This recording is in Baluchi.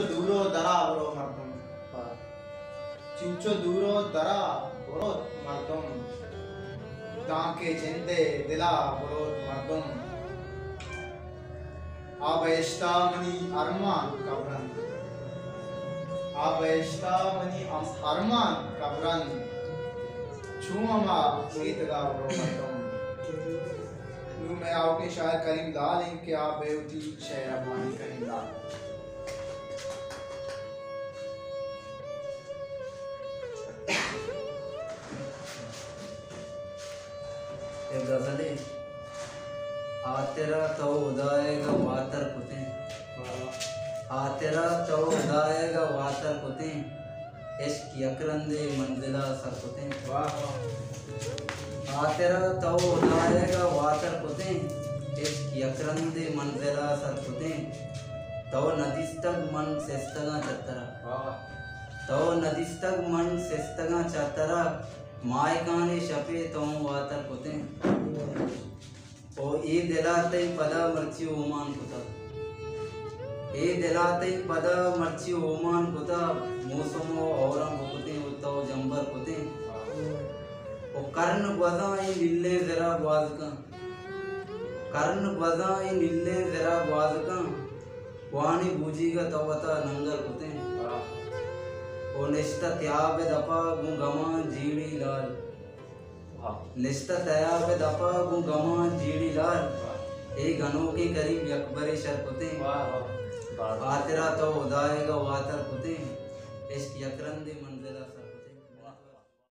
دور ءُ درا برو مردم۔ چنچو دور ءُ درا بروت مردم، دانکہ جند ءِ دل ءَ بروت مردم۔ آ بہشت ءَ منی ارمان قبر اَنت، آ بہشت ءَ منی ام-، ارمان قبر اَنت، چوں ہما میتگ ءَ برو مردم۔ نوں مئے آؤکیں شاعر کریم لال اِنت کہ آ بہ وتی شعر ءَ بوانی۔ کریم لال۔ یک غزلے۔ ہاترا تو ہدائیگ ءَ واتر کتیں۔ واہ واہ۔ ہاترا تو ہدائیگ ءَ واتر کتیں۔ عشق یک رندے منزل ءَ سر کتیں۔ واہ واہ۔ ہاترا تو ہدائیگ ءَ واتر کتیں۔ عشق یک رندے منزل ءَ سر کتیں۔ تو ندیستگ من سستگاں چہ ترا۔ واہ واہ۔ تو ندیستگ من سستگاں چہ ترا، ماہکانے شپے تو واتر کتیں۔ او اے دل ءَ تئی پدا مرچی اومان کتگ۔ اے دل ءَ تئی پدا مرچی اومان کتگ، موسم ءَ ہوراں بکتیں ءُ تو جمبر کتیں۔ ءُ کرن گوزاں اے نیلیں زر ءَ گواز کن۔ کرن گوزاں اے نیلیں زر ءَ گواز کن، کوہنیں بوجیگ ءَ تو وتا ننگر کتیں۔ واہ۔ او نشتہ تیاب ءِ دپ ءَ گوں گماں جیڑی لال۔ واہ۔ نشتہ تیاب ءِ دپ ءَ گوں گماں جیڑی لال۔ واہ۔ اے گنوکیں کریم یکبرے شر کتیں۔ واہ واہ۔ ہاترا تو ہدائیگ ءَ واتر کتیں۔ عشق یک رندے منزل ءَ سر